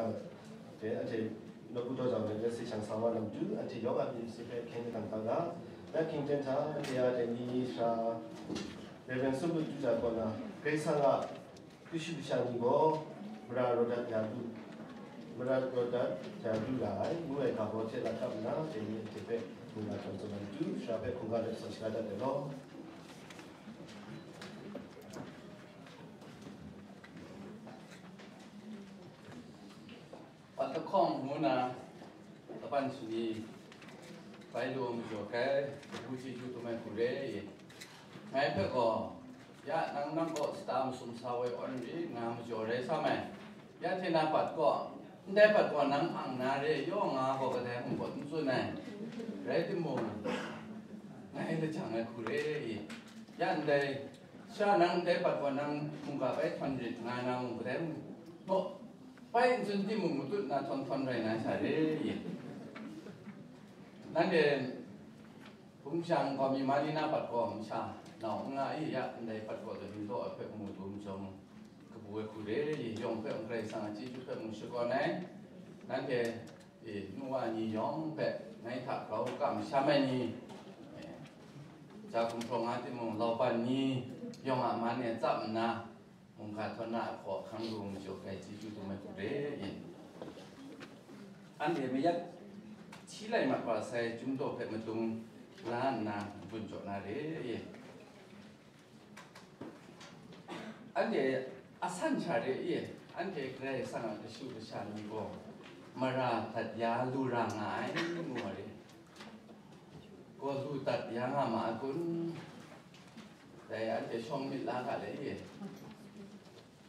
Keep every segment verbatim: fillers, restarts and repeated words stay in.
Anhte, anhte nawku daw jau ai hpe se shang sa wa na matu, anhte yawng a myit masin hpe hkyen hkrang kau ga. Nat hkying ten hta, anhte a dai ni sara, Rev. Sumlu Tuja kaw na, Karai Kasang a kashu kasha ni gaw mara rawt dat ya lu, mara rawt dat ya lu ra ai, ngu ai ga baw hte latkap nna, dai ni anhte hpe mungga htawn tsun na matu, sara hpe hkungga let sa shaga dat ai law. Pat lahkawng ngu na, laban shani, bai lu majaw kai, kabu chyeju dum ai hku re i. Ngai hpe gaw, ya nang, nang kaw sata masum sa woi awn ri nga majaw rai sa mai. Ya hte na pat gaw, ndai pat gaw nang ang na re, yaw nga gaw kadai mung gaw n tsun ai. Rai timung, ngai lajang ai hku re i. Ya ndai, sha nang ndai pat gaw nang mungga bai htawn rit nga na mung kadai mung, bai n tsun timung, matut na htawn htawn rai na sha re i. Nanhte hpung shang gaw mi ma ni na pat gaw masha nau n nga i, ya ndai pat gaw zawn daw ai hpe mu dum jawng, kabu ai hku re i, yawng hpe mung Karai Kasang a chyeju hpe mung shakawn ai. Nanhte e, nu wa ni yawng hpe ngai hta grau kam sham ai ni, e, ja gumhpraw nga timung, lauban ni yawng a man e tsap nna, mungga htawn na a hkaw hkang lu majaw kai chyeju dum ai hku re i. Anhte mayat hti lai mat wa sai chyum daw hpe madung la nna bun jaw na re i. Anhte asan sha re i, anhte Karai Kasang a kashu kasha ni gaw mara dat ya lu ra nga ai, ngu ai re. Gaw lu dat ya nga ma ai kun? Dai anhte shawng myit la ga le i.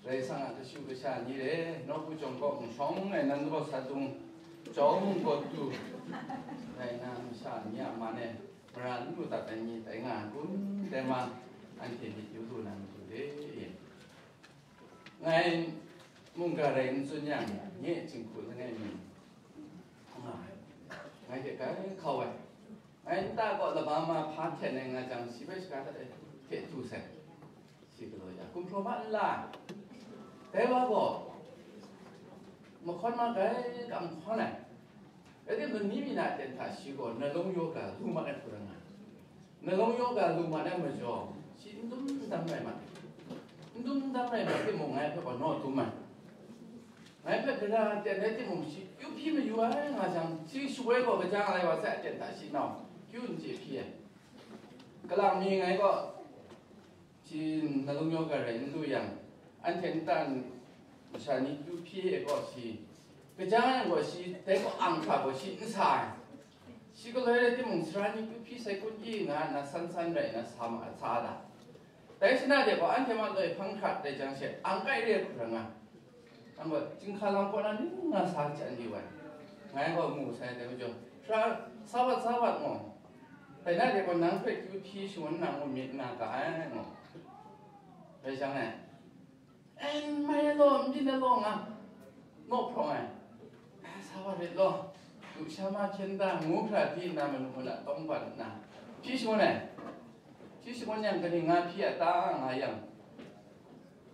Karai Kasang a kashu kasha ni re, nawku chyawm kaw n shawng ai nan gaw sa dung, chyawm gaw du, dai na masha ni a man e mara n lu dat ai ni tai nga ai kun? Dai ma, anhte myit yu lu na matu de. Ngai mungga rai n tsun yang, nye jinghku langai mi nga ai. Ngai hte kai hkau ai. Ngai nta kaw laba ma hpa hten ai nga jang, shi bai shaga hta e hte du sai. Shi galaw ya, gumhpraw ma n la. Dai wa gaw, mahkawn ma grai kam hkawn ai. Rai timung, ni mi na aten hta shi gaw nalawng yaw ga lu mat ai hku rai nga ai. Nalawng yaw ga lu mat ai majaw, shi n dum n dam rai mat. N dum n dam rai mat timung, ngai hpe gaw naw dum ai. Ngai hpe gara aten rai timung, shi kyu hpyi mayu ai nga jang, shi shawoi gaw kaja nga ai wa sai aten hta shi nau kyu n chye hpyi ai. Kalang mi ngai gaw, shi nalawng yaw ga rai n lu yang, anhte nta masha ni kyu hpyi ai gaw shi, kaja yang gaw shi, dai gaw ang hkra gaw shi n sa ai. Shi galoi rai timung, sara ni kyu hpyi sai kun i nga nna san san rai nna sa ma, sa da. Dai shana de gaw anhte ma loi hpang hkrat dai jang she, ang kai re hku rai nga. Nang gaw, chyinghka lam kaw na ning nga sa chyan yu ai. Ngai gaw mu sai dai majaw, sara, sa wat, sa wat mu. Dai na de gaw nang hpe kyu hpyi shangun na ngu myit nga ga ai mu. Rai jang e, en mai law, n byin ai law nga, naw hprawng ai. Ai, sa wa rit law, lusha ma hkyen da ngu hkra di nna manu muna tawng bat nna, hpyi shangun ai. Hpyi shangun yang, kaning nga hpyi a ta nga yang,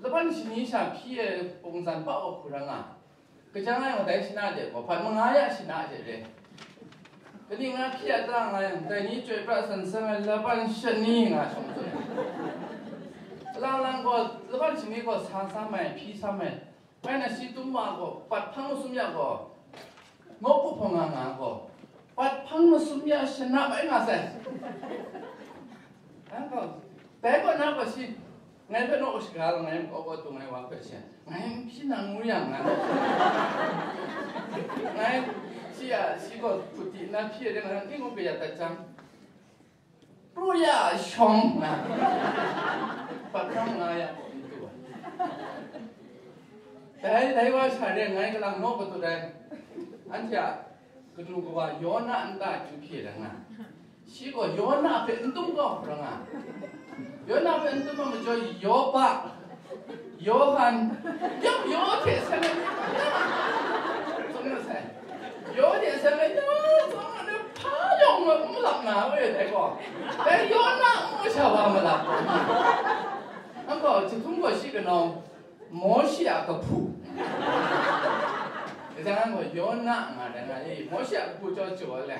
laban shani sha hpyi ai pungzan pa wa hku ra nga. Kaja nga yang, dai shana de gaw, hpat manga ya shana de re. Kaning nga hpyi a ta nga yang, dai ni chyoi pra san san ai laban shani nga shawng tsun ai. Lang lang gaw, laban shani gaw sa sa mai, hpyi sa mai. Bai na shi tum ma gaw, pat hpang masum ya gaw, nawku hpawng nga nga gaw, pat hpang masum ya shana bai nga sai. Ang gaw, dai gaw na gaw shi, ngai hpe naw shaga la, ngai makaw kaw tung ai wa hpe shi, ngai n hpyi na ngu yang nga. Ngai shi a, shi gaw hput di nna hpyi ai, ngai ning ngu kaya dat jang, pru ya shawng nga, pat hpang nga ya gaw n du ai. Dai, dai wa sha re ngai kalang naw katut ai. Anhte a kanu kawa Yona nta kyu hpyi ai nga. Shi gaw Yona hpe n tum kau hkra nga. Yona hpe n tum ai majaw, Yopa, Yawhan, yawng yaw hte seng ai, tsun masai. Yaw hte seng ai, ya, tsun ai, hpa yawng n malap na we dai gaw, dai Yona n masha wa malap. Nang gaw, jahtum gaw shi kanau, Mawshe a kahpu. Gaw Yona nga ai, nga e, Mawshe a kabu jaw jaw ai le.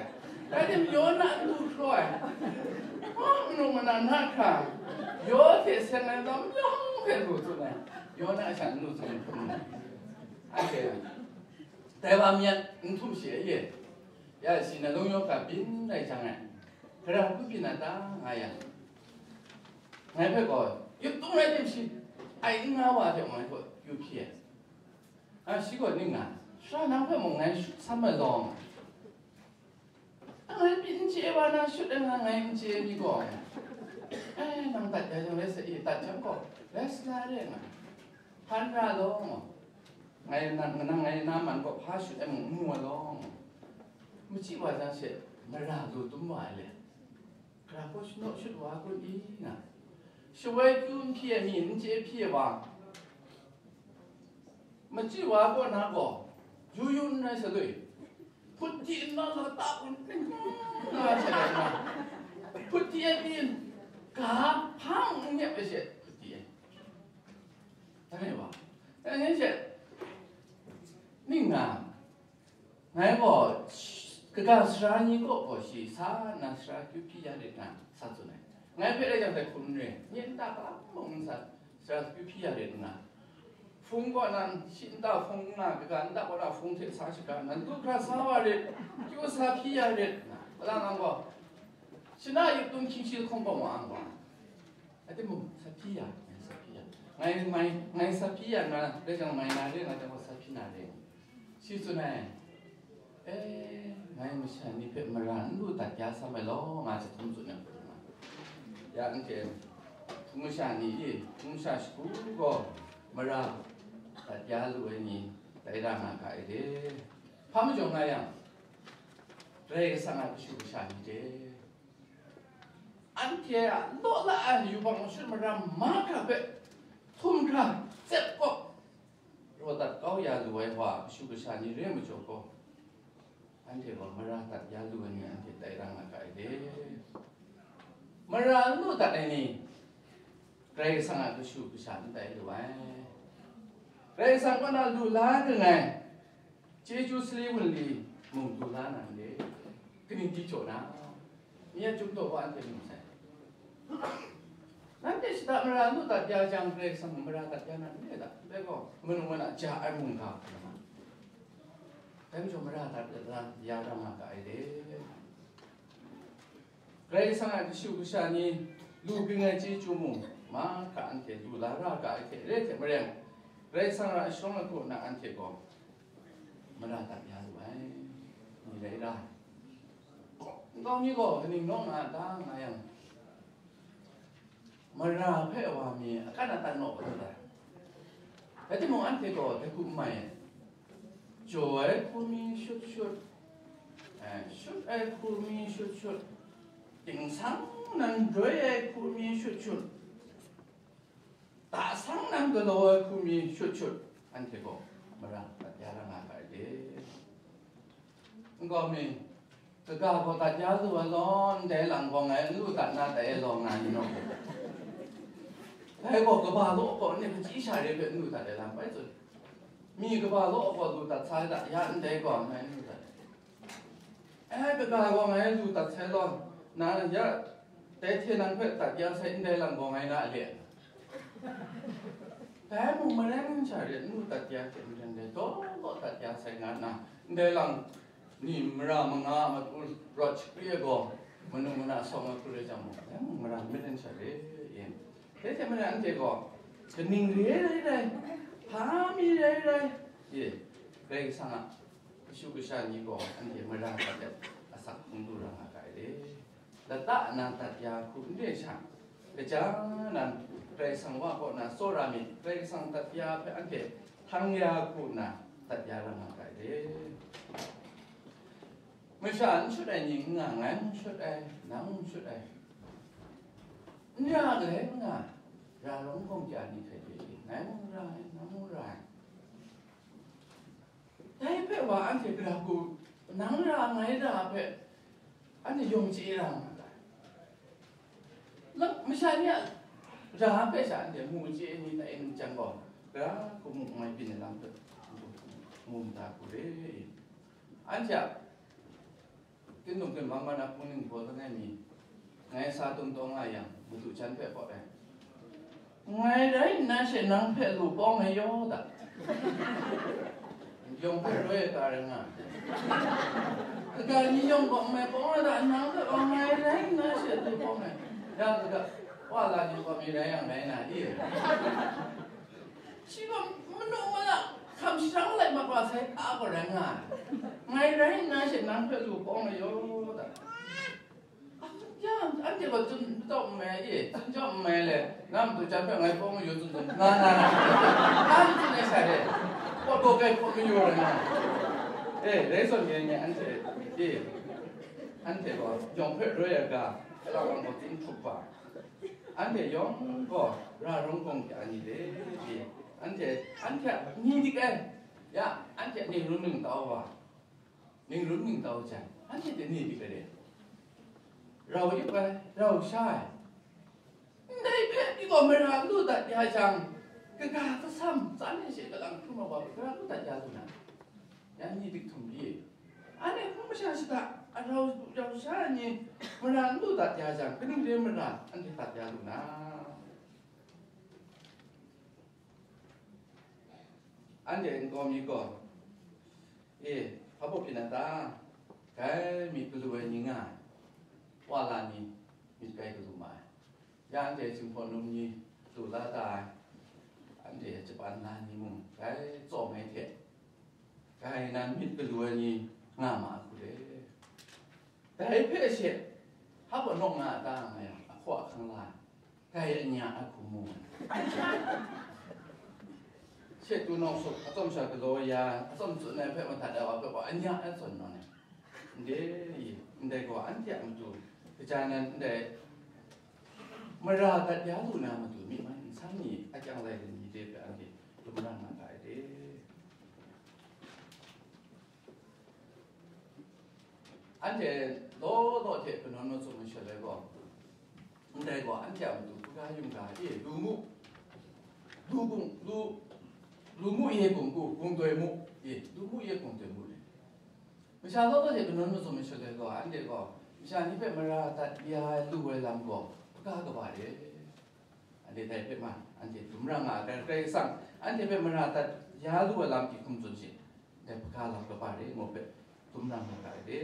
Rai tim, Yona n du hkraw ai. Oh, manu mana na hkra, yaw hte seng ai lam yawng hpe lu tsun ai. Yona sha n lu tsun ai hkrum ai. Anhte, dai wa mi a n htum shi ai ye. Ya, shi na lung yawng hkra byin rai jang ai. Gara hku byin na ta, nga yang, ngai hpe gaw, yup tung rai tim shi, ai n nga wa hte ngai hpe yu hpyi ai. A, shi gaw ning nga, sara nang hpe mung ngai shut sam ai law, ngai pyi n chye wa na shut ai nga, ngai n chye mi gaw, eh, nang dat ya jang, rai sa i, dat jang gaw, rai sa na re nga, hpan ra law, ngai nang, nang ngai na man gaw hpa shut ai mung n mu ai law, machyi wa jang she, mara lu tum wa ai le. Gara hku shut naw shut wa kun i na, shawoi kyu n hpyi ai mi n chye hpyi ai wa, machyi wa kaw na gaw, yu yu n rai sa lui, hput di nna la ta kun n nga hte rai na, hput di ai pyi n ga hpang n nyep ai she hput di ai. Dai wa, dai ni she, ning nga, ngai gaw, kaga sara ni kaw gaw shi sa nna sara kyu hpyi ya rit na, sa tsun ai. Ngai hpe rai jang dai hkum n re, nye nta hpa mung n sa, sara kyu hpyi ya rit nna, hpung kaw na shi nta hpung n nga, kaga nta kaw na hpung hte sa shaga nna, n du hkra sa wa rit, kyu sa hpyi ya rit nna, wala ngang gaw, shana yup tung hkying shi lahkawng kaw ma ang gaw, a timung, sa hpyi ya, ngai sa hpyi ya. Ngai, ngai, ngai sa hpyi ya nga, rai jang mai na re, nga jang gaw sa hpyi na re. Shi tsun ai, e, ngai masha ni hpe mara n lu dat ya sam ai law, nga jahtum tsun ai hku nga. Ya, anhte, hpung masha ni e, hpung masha shagu gaw mara dat ya lu ai ni, tai ra nga ga ai re. Hpa majaw nga yang, Karai Kasang a kashu kasha ni hte, anhte a law la ai yubak mashut maram mahkra hpe htum hkra tsep kawp raw dat kau ya lu ai wa kashu kasha ni re ai majaw gaw, anhte gaw mara dat ya lu ai ni anhte tai ra nga ga ai de. Mara n lu dat ai ni, Karai Kasang a kashu kasha n tai lu ai. Karai Kasang kaw na lu la ring ai chyeju sali wunli mung du la na n de, kaning di jaw na, mi a chyum taw wa anhte mu sai. Nanhte shada mara n lu dat ya jang, Karai Kasang mara dat ya na n de ta? Ndai gaw, manu mana ja ai mungga hkrum ai. Dai majaw mara dat ya ra nga ga ai de. Karai Kasang a kashu kasha ni lu ging ai chyeju mung, mahkra anhte lu la ra ga ai hte re hte maren, Karai Kasang ra shawng ai hku na anhte gaw mara dat ya lu ai, ni rai ra ai. Nkau mi gaw kaning naw nga a ta nga yang, mara hpe wa mi akan atan naw kau dat ai. Rai timung, anhte gaw dai hku n mai ai. Jaw ai hku mi shut shut, eh, shut ai hku mi shut shut, ting sang nan roi ai hku mi shut shut, ta sang nan galaw ai hku mi shut shut, anhte gaw mara dat ya ra nga ga ai de. Nkau mi, kaga gaw dat ya lu ai law, ndai lang gaw ngai n lu dat na dai law nga ni naw? Dai gaw kaba law gaw ni hpaji sha re hpe n lu dat ai lam bai tsun. Mi kaba law gaw lu dat sa ai da, ya ndai gaw ngai n lu dat ai. E, kaga gaw ngai lu dat sai law, na ya, dai hte nang hpe dat ya sai ndai lam gaw ngai na le. Dai mung maren sha re, n lu dat ya hte maren dai, taw law dat ya sai nga nna, ndai lam ni mara manga a matu rawt shakri ai gaw, manu mana sawng ai hku rai jang mung, dai mung maren myit n sha re, e. Dai hte maren anhte gaw, kaning re rai rai, hpa mi rai rai, e, Karai Kasang a kashu kasha ni gaw anhte mara hta let asak hpung lu ra nga ga ai le. Lata na dat ya hku n re sha, kaja nan Karai Kasang wa kaw na tsawra myit, Karai Kasang dat ya hpe anhte htang ya hku nna dat ya ra nga ga ai le. Masha n shut ai ni n nga, ngai n shut ai, nang n shut ai, n ra ai n nga, ra rawng gawng ja ni hte pyi, ngai mung ra ai, nang mung ra ai. Dai hpe wa anhte gara hku, nang ra ngai ra hpe, anhte yawng chye ra nga ai. Lam, masha ni a ra hpe sha anhte mu chye ni tai n jang gaw, gara hku mu n mai byin ai lam hpe, mu mada hku re. Anhte a Kinlung kinmang man a hpung ning baw langai mi, ngai sa tung taw nga yang, madu jan hpe hpaw ai. Ngai rai nna she nang hpe lu pawng ai yaw da. Yawng hpe roi ai ka rai nga ai. Kaga ni yawng gaw n mai pawng ai da, nang hpe gaw ngai rai nna she lu pawng ai. Ya kaga, wa la ni gaw mi rai yang rai na i? Shi gaw manu mala hkam shahrang lai mat wa sai hpa gaw rai nga ai. Ngai rai nna she nang hpe lu pawng ai yaw da. Ya, anhte gaw tsun matawp n mai e, tsun jawm n mai le, na madu jan hpe ngai pawng mayu tsun tsun, nga na na. Anhte tsun ai sha de, pawt gaw kai pawt mayu rai nga. E, dai zawn ngai ngai anhte, e, anhte gaw yawng hpe roi ai ga, kalang gaw tsun hkrup ga. Anhte yawng gaw ra rawng gawng hte a ni le, e, anhte, anhte a ni dik ai, ya, anhte a ning run ning tau wa. Ning run ning tau jang, anhte hte ni dik ai re? Rau yup ai, rau sha ai. Ndai hpe pyi gaw mara lu dat ya jang, kaga kasam, tsan e she kalang hkrum ai wa, mara lu dat ya lu na, yan ni dik htum pyi. Anhte hpung masha shada, a rau, rau sha ai ni, mara n lu dat ya jang, kaning re mara anhte dat ya lu na? Anhte nkau mi gaw, e, hpa baw pyi na ta? Dai myit galu ai ni nga ai, wa la ni myit kai galu ma ai. Ya anhte Jinghpaw num ni lu la ta ai, anhte Japan na ni mung dai tsawm ai hte, dai nan myit galu ai ni nga ma ai hku le. Dai hpe she, hpa baw nawk nga a ta nga yang, ahkaw ahkang la ai. Kai anya a hku mu ai. She tu nawk suk, atsawm sha galaw ya, atsawm tsun ai hpe mahtat ai wa hpe gaw anya a tsun nawn ai. Ndai, ndai gaw anhte a matu, kaja nan ndai mara dat ya lu na matu myi man nsang ni akyang lai ni de hpe anhte htum ra nga ga ai de. Anhte law law hte kanawn mazum ai shaloi gaw, ndai gaw anhte a matu hpaga yum ga e, lu mu, lu gung, lu, lu mu ye gung gu, gung doi mu ye, lu mu ye gung doi mu re. Masha law law hte kanawn mazum ai shaloi gaw, anhte gaw masha ni hpe mara dat ya ai lu ai lam gaw hpaga kaba re. Anhte dai hpe ma, anhte dum ra nga ai, Karai Kasang anhte hpe mara dat ya lu ai lam hkum tsun shi, dai hpaga lam kaba re ngu hpe dum ra nga ga ai de.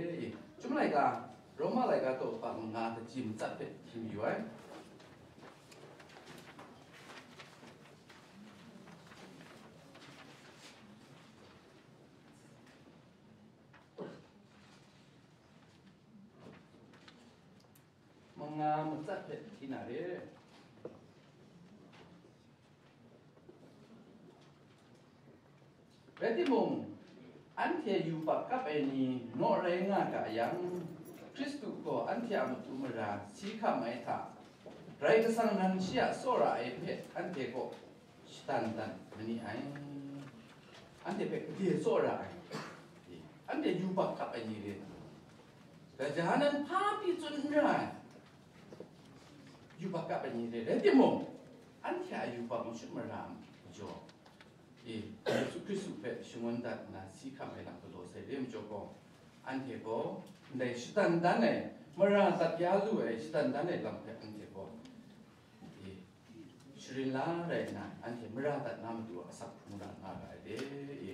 Chyum laika, Roma laika daw kaba manga kaji matsat hpe hti mayu ai. Manga matsat hpe hti na re. Rai timung, anhte yubak kap ai ni naw rai nga ga yang, Hkristu gaw anhte a matu mara si hkam ai hta, Karai Kasang nan shi a tsawra ai hpe anhte kaw shadan dan ma ni ai. Anhte hpe gade tsawra ai, anhte yubak kap ai ni re, gaja nan hpa pyi tsun n ra ai, yubak kap ai ni re, rai timung, anhte a yubak mashut mara ai majaw, e, Yesu Hkristu hpe shangun dat nna si hkam ai lam galaw sai re majaw gaw, anhte gaw ndai shadan dan ai, mara dat ya lu ai shadan dan ai lam hpe anhte gaw, e, sharin la rai nna, anhte mara dat na matu asak hkrung ra nga ga ai de, e.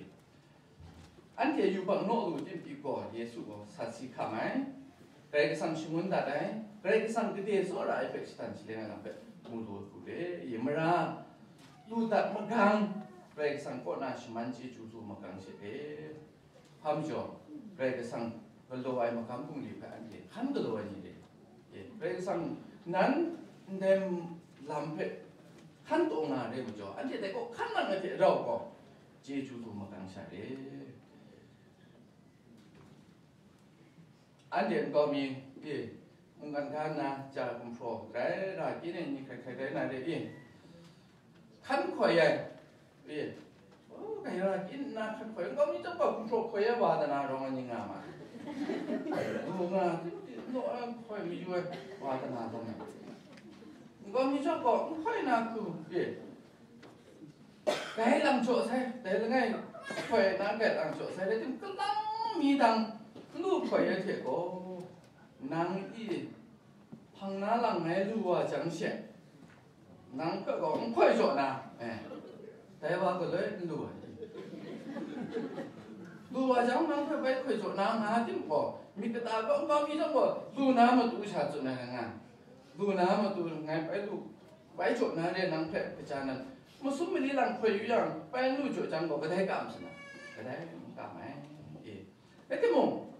Anhte yubak naw lu tim pyi gaw, Yesu gaw sa si hkam ai, Karai Kasang shangun dat ai, Karai Kasang gade tsawra ai hpe shadan shaleng ai lam hpe mu lu ai hku re, e, mara lu dat magang, Karai Kasang kaw na shaman chyeju lu magang she e. Hpa majaw, Karai Kasang galaw ai magam bungli hpe anhte hkan galaw ai ni re, e, Karai Kasang nan ndai lam hpe hkan taw nga re majaw, anhte dai kaw hkan nang ai hte rau gaw, chyeju lu magang sha re. Anhte nkau mi, e, mungkan ga nna ja gumhpraw, grai ra kyin ai ni hkrai hkrai rai na re, e, hkan hkoi ai, e, o, grai ra kyin nna hkan hkoi ai, nkau mi chyawm gaw gumhpraw hkoi ai wa dana rawng ai ni nga ma, lu nga, naw ai hkoi mayu ai wa dana rawng ai, nkau mi chyawm gaw n hkoi na hku, e, Dai lam jaw sai, dai langai hkoi na grai lang jaw sai rai tim, kalang mi dang n lu hkoi ai hte gaw, nang i hpang na lang ngai lu wa jang she, nang hpe gaw n hkoi jaw na, eh, dai wa galoi n lu ai. Lu wa jang nang hpe bai hkoi jaw na nga tim gaw, myit kata kau kau mi jang gaw, lu na matu sha tsun ai nga, lu na matu ngai bai lu, bai jaw na re nang hpe kaja nan, masum mali lang hkoi yu yang, bai n lu jaw jang gaw, kadai kam sa na? Kadai n kam ai. E, rai timung,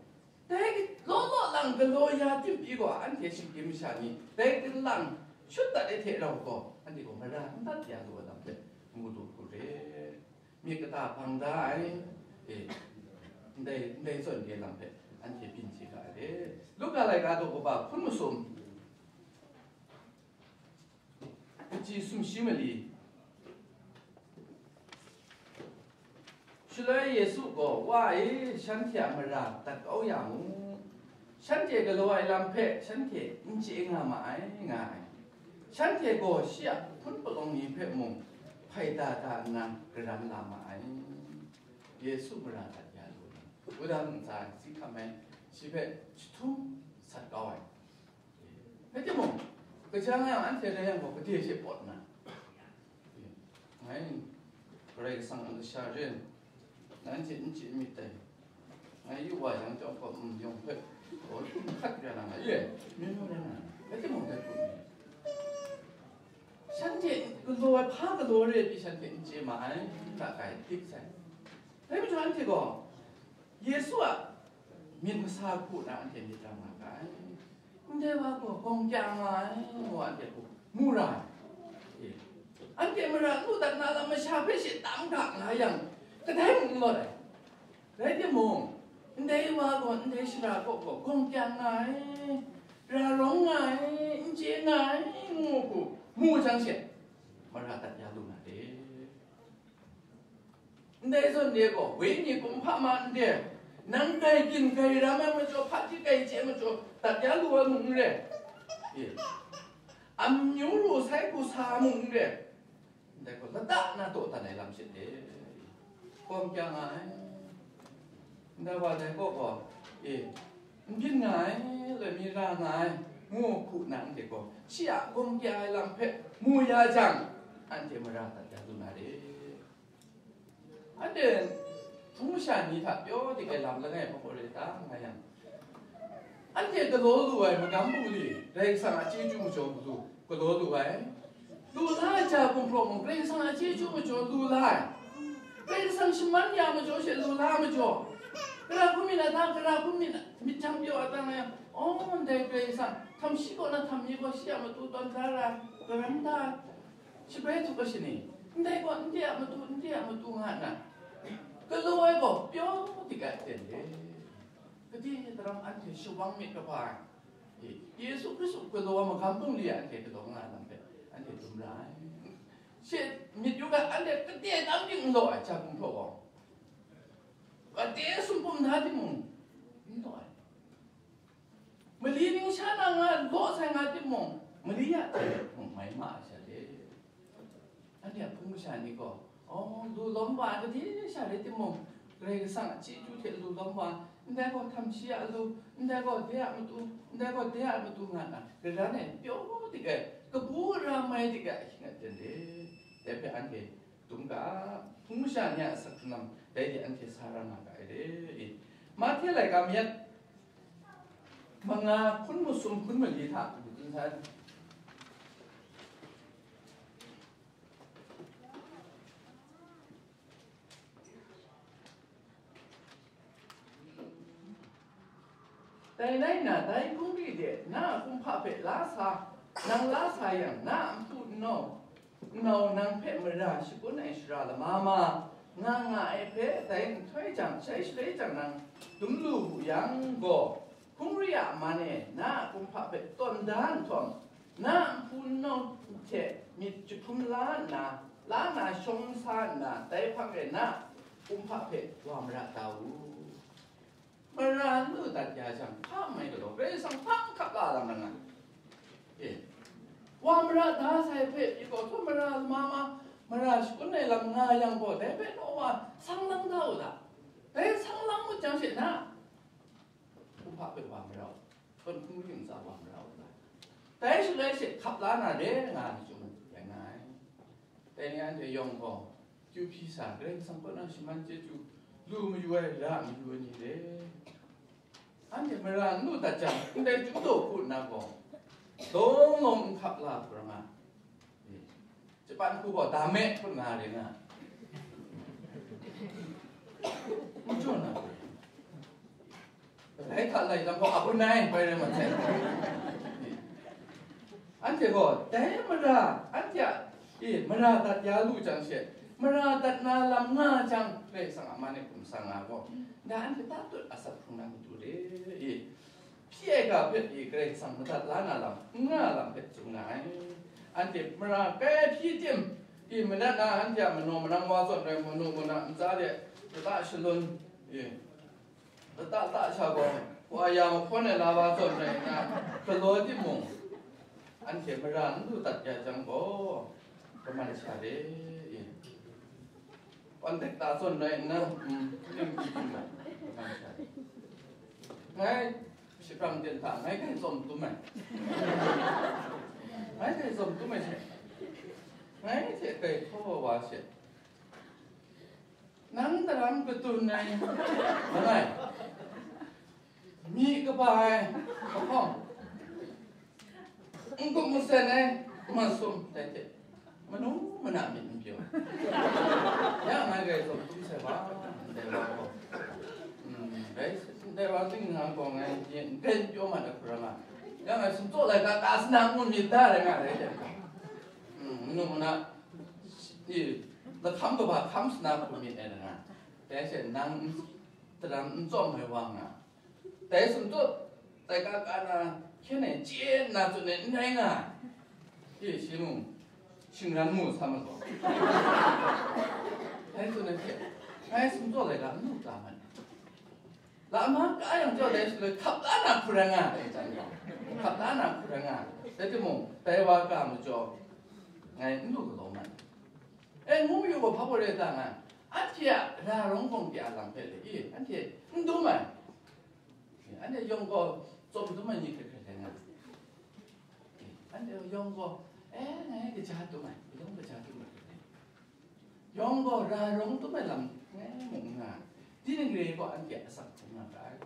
dai law law lang galaw ya tim pyi gaw, anhte shinggyim masha ni dai lang shut dat ai hte rau gaw, anhte gaw mara n dat ya lu ai lam hpe ngu lu hku re. Myit kata hpang da ai, e, ndai, ndai zawn re lam hpe anhte byin chye ga ai re. Luka laika daw kaba hpun masum, kaji sumshi mali. Shaloi Yesu gaw, "Wa e, shanhte a mara dat kau ya mu. Shanhte galaw ai lam hpe shanhte n chye nga ma ai," nga ai. Shanhte gaw shi a hpun palawng ni hpe mung hpai da da nna garan la ma ai. Yesu mara dat ya lu ai, wudang ntsa si hkam ai, shi hpe jahtum sat kau ai. Rai timung, kaja nga yang anhte rai yang gaw, gade she pawt nna, ngai Karai Kasang a kasha re, nanhte n chye myit dai, ngai yu wa yang chyawm gaw, n yawng hpe, gaw htum hkat ya na nga ye, myit maw rai na, rai timung, dai hku ni, shanhte galaw ai, hpa galaw re ai pyi shanhte n chye ma ai, n ta kai, dik sai. Dai majaw anhte gaw, Yesu a myit masa hku na anhte myit ram nga ga ai. Ndai wa gaw gawng kya nga ai, ngu anhte hku mu ra ai. E, anhte mara lu dat na lam masha hpe she tam ga nga yang, kadai mung n lawt ai. Rai timung, ndai wa gaw ndai shara kaw gaw gawng kya nga ai, ra rawng nga ai, n chye nga ai, ngu hku mu jang she, mara dat ya lu na re. Ndai zawn re gaw, wenyi kumhpa ma n re, nang grai byin grai ram ai majaw, hpaji grai chye ai majaw, dat ya lu ai mung n re, e, amyu ru sai hku sa mung n re, ndai gaw lata na daw dan ai lam shin re, gawng kya nga ai. Ndai wa dai kaw gaw, e, n byin nga ai, loi mi ra nga ai, ngu hku na anhte gaw, shi a gawng kya ai lam hpe mu ya jang, anhte mara dat ya lu na re. Anhte hpung masha ni hta pyaw dik ai lam langai hpang gaw re ta nga yang, anhte galaw lu ai magam bungli, Karai Kasang a chyeju majaw lu, galaw lu ai. Lu la ai ja gumhpraw mung, Karai Kasang a chyeju majaw lu la ai. Karai Kasang shaman ya majaw she lu la ai majaw, gara hkum myit a ta, gara hkum myit a, myit jang pyaw a ta nga yang, aw, ndai Karai Kasang, htam shi kaw na htam ni gaw shi a matu tawn da ra, garan da, Shabrai htup ai shani, ndai gaw, ndai a matu, ndai a matu, nga nna, galaw ai gaw pyaw dik ai aten re. Gade daram anhte shawang myit kaba ai, Yesu Hkristu galaw ai magam bungli anhte galaw nga ai lam hpe anhte dum ra ai. She myit yu ga, anhte gade tam ting n law ai, ja gumhpraw gaw, gade sumhpum da timung, n law ai. Mali ning sha na nga law sai nga timung, mali ya hte mung mai ma ai sha de. Anhte a hpung masha ni gaw, aw, lu lawm wa ai gade sha rai timung, Karai Kasang a chyeju hte lu lawm wa, ndai gaw htam shi a lu, ndai gaw de a matu, ndai gaw de a matu, nga nna, garan e pyaw dik ai, kabu ra mai dik ai ahkying aten re. Dai hpe anhte dum ga, hpung masha ni a asak hkrung lam, dai de anhte sa ra nga ga ai re. Mahte laika myit manga hkun masum hkun mali hta, dai rai nna, dai hkungri de na a kumhpa hpe la sa, nang la sa yang, na a npu nnau, nnau nang hpe mara shagun ai shara lama ma nga nga ai hpe, dai nhtoi jang, shai shaloi jang nang dum lu wu yang gaw, hkungri a man e na a kumhpa hpe tawn da nhtawm, na a npu nnau hte myit jahpum la nna, la na shawng sa nna, dai hpang e na a kumhpa hpe wa mara da u. Mara n lu dat ya jang, hpa n mai galaw, Karai Kasang hpa n hkap la lam rai nga. E, wa mara da sai hpe pyi gaw, htaw mara lama ma, Mara shakun ai lam nga yang gaw, dai hpe naw wa sang lang da u da. Dai sang lang ngut jang she na, kumhpa hpe wa mara u, hpawt hkungri ntsa wa mara u da. Dai shaloi she hkap la na re nga ai chyum rai nga ai. Dai ni anhte yawng gaw, kyu hpyi sa, Karai Kasang kaw na shaman chyeju lu mayu ai, ra mayu ai ni re. Anhte mara n lu dat jang, ndai chyum daw hku nna gaw, dawng lawng n hkap la hku ra nga. Japan hku gaw, dame hku nga re nga. N jaw na hku. Rai hta lai lam gaw, a hku nai, bai rai ma sai. Anhte gaw, dai mara, anhte a, e, mara dat ya lu jang she, mara dat na lam nga jang, Karai Kasang a man e hkum sang nga gaw, nda anhte tatut asak hkrung na matu re, e, hpyi ai ga hpe, e, Karai Kasang madat la na lam, n nga lam hpe tsun nga ai. Anhte mara kai hpyi tim, e, manat na anhte a manaw manang wa zawn rai, manu muna ntsa de, lata shalun, e, lata ta sha gaw, wa ya mahkawn ai la wa zawn rai nna, galaw timung, anhte mara n lu dat ya jang gaw, kaman sha re, e. Contact ta zawn rai nna, mm, ning di di mai, kaman sha re. Ngai, shapran ten hta, ngai kai tsawm tum ai. Ngai kai tsawm tum ai she. Ngai hte kai hkaw wa she. Nang daram kadun ai, langai, myi kaba ai, mahkawng, n-gup masen ai, masum, dai hte manu mana myit n pyaw. Ya ngai gai zawn tum sai wa, ndai wa gaw. Mm, dai, ndai wa ting na gaw ngai n gai n pyaw mat ai hkrum nga. Ya ngai sumtsaw laika ka sana ngun myit da rai nga dai hte. Mm, manu mana, i, lahkam kaba hkam sana hkrum myit ai nga. Dai hte nang daram n tsawm ai wa nga. Dai sumtut, dai ka ka na, hkyen e chye nna tsun e n rai nga ai. Hte shi mung, shingran mu sa ma taw. Dai tsun e hte, ngai sumtut dai ka n lu ta man. Lama ka yang jaw dai shaloi, hkap la na hku rai nga ai, dai hkap la na hku rai nga ai. Rai timung, dai wa ka majaw, ngai n lu galaw man. E, ngu yu gaw, hpa baw re ta nga, anhte a ra rawng gawng de a lam hpe le, i, anhte n dum ai. Anhte yawng gaw tsawm dum ai ni hkrit hkrit rai nga. Anhte yawng gaw, e, ngai kaja dum ai, yawng kaja dum ai hkrit rai. Yawng gaw ra rawng dum ai lam ngai mung n nga. Tinang re gaw anhte asak hkrum nga ga ai.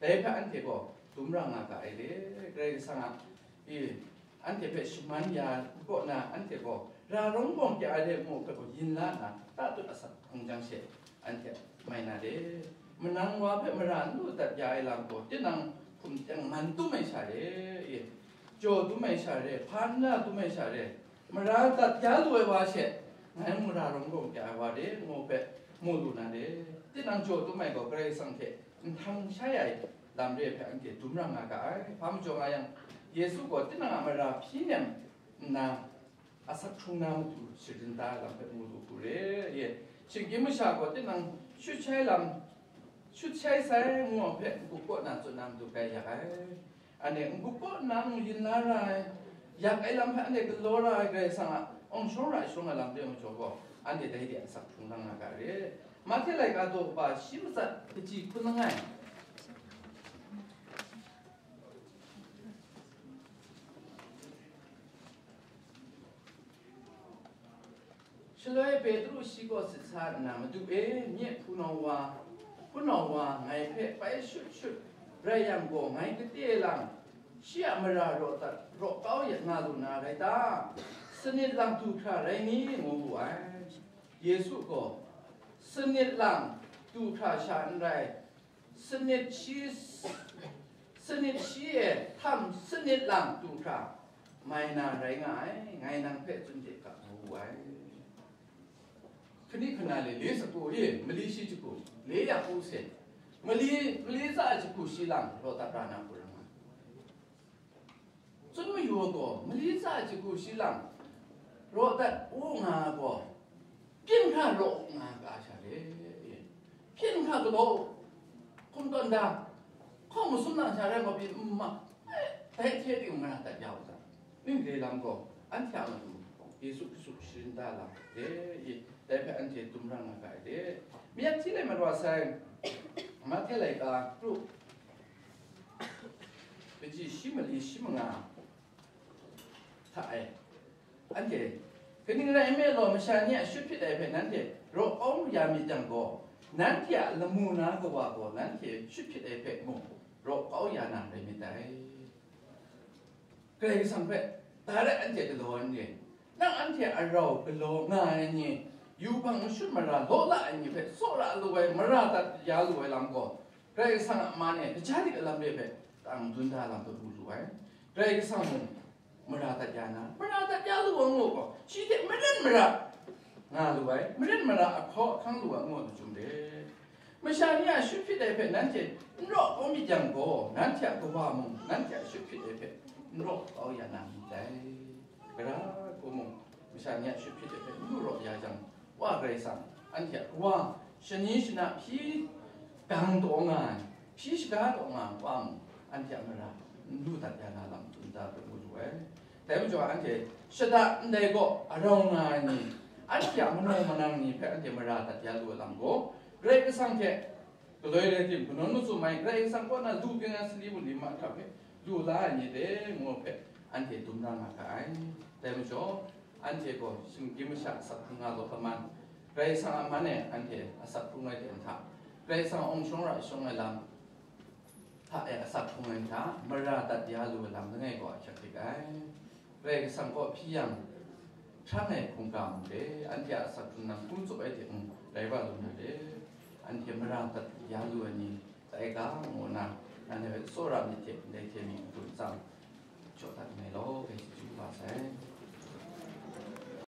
Dai hpe anhte gaw dum ra nga ga ai le, Karai Kasang a, i, anhte hpe shaman ya kaw na, anhte gaw ra rawng gawng kya ai de mu hpe gaw yin la nna, tatut asak hkung jang she, anhte mai na de. Manang wa hpe mara n lu dat ya ai lam gaw, tinang hkum teng man tum ai sha re, i, jaw tum ai sha re, hpa n na tum ai sha re, mara dat ya lu ai wa she, ngai mung ra rawng gawng kya ai wa re, ngu hpe mu lu na de. Tinang jaw tum ai gaw Karai Kasang hte nhtang shai ai lam re hpe anhte dum ra nga ga ai. Hpa majaw nga yang, Yesu gaw tinang a mara hpyi nem nna, asak hkrung na matu sharin da ai lam hpe mu lu hku re, ye, shinggyim masha gaw tinang shut shai lam, shut shai sai ngu ai hpe n-gup kaw na tsun na matu bai yak ai. Anhte n-gup kaw nna mung yin la ra ai, yak ai lam hpe anhte galaw ra ai Karai Kasang a awng shawng ra shawng ai lam re majaw gaw, anhte dai de asak hkrung na nga ga re. Mahte laika daw kaba shi matsat kaji hkun langai. Shaloi Petru shi kaw sit sa nna, "Madu e, nye hpunau wa, hpunau wa, ngai hpe bai shut shut rai yang gaw, ngai gade lang, shi a mara raw dat, raw kau ya nga lu na rai ta? Sanit lang du hkra rai ni?" ngu wu ai. Yesu gaw, "Sanit lang du hkra sha n rai, sanit shi, sanit shi e htam sanit lang du hkra mai na rai nga ai, ngai nang hpe tsun de ga," ngu wu ai. Hkani hkana le, le sagu e, mali shi jahku, le ya u se, mali, mali tsa jahku shi lang raw dat ra na hku rai nga. Tsun mayu ai gaw, mali tsa jahku shi lang raw dat u nga ai gaw, byin hkra raw nga ga sha re, byin hkra galaw, hkum tawn da, hkawng masum lang sha rai gaw, byin n ma, dai hte ting mara dat ya u ga, ning re lam gaw, anhte a matu Yesu Hkristu sharin da lam de i, dai hpe anhte dum ra nga ga ai de. Miyak hti lai mat wa sai, Mahte laika, kru, kaji shi mali shi manga hta e, anhte, kaning rai nme law, masha ni a shut hpyit ai hpe nanhte raw kau ya myit yang gaw, nanhte a lamu na kawa gaw nanhte shut hpyit ai hpe mung raw kau ya na rai myit dai. Karai Kasang hpe, da rai anhte galaw ai ni, nang anhte a rau galaw nga ai ni, yubak nshut mara law la ai ni hpe tsawra lu ai, mara dat ya lu ai lam gaw, Karai Kasang a man e kaja dik a lam re hpe tang dun da lam hpe mu lu ai. Karai Kasang mung mara dat ya na, mara dat ya lu ai ngu gaw, shi hte maren mara nga lu ai, maren mara ahkau ahkang lu ai ngu ai machyum re. Masha ni a shut hpyit ai hpe nanhte n raw kau myit yang gaw, nanhte a Kawa mung nanhte a shut hpyit ai hpe n raw kau ya na myit dai. Gara hku mung, masha ni a shut hpyit ai hpe n lu raw ya jang, Wa Karai Kasang, anhte a Kawa, shani shana hpyi gang taw nga ai, hpyi shaga taw nga ai Wa mung, anhte a mara n lu dat ya na lam tsun da hpe mu lu ai. Dai majaw, anhte shada ndai gaw a rau nga ai ni, anhte a manaw manang ni hpe anhte mara dat ya lu ai lam gaw, Karai Kasang hte galoi rai tim, kanawn matsun mai, Karai Kasang kaw na lu byin ai sali wunli mahkra hpe lu la ai ni de, ngu hpe anhte dum ra nga ga ai. Dai majaw, anhte gaw shinggyim masha asak hkrung nga law laman, Karai Kasang a man e anhte asak hkrung ai ten hta, Karai Kasang a awng shawng ra shawng ai lam hta e asak hkrung ai hta, mara dat ya lu ai lam langai gaw ahkyak dik ai. Karai Kasang kaw hpyi yang, hprang ai hkungga mung de, anhte a asak hkrung nang hkrum tsup ai hte mung rai wa lu na de, anhte mara dat ya lu ai ni tai ga, ngu nna, nanhte hpe tsawra myit hte ndai hte myi n gun tsam, jaw dat nngai law, dai hte chyeju kaba sai.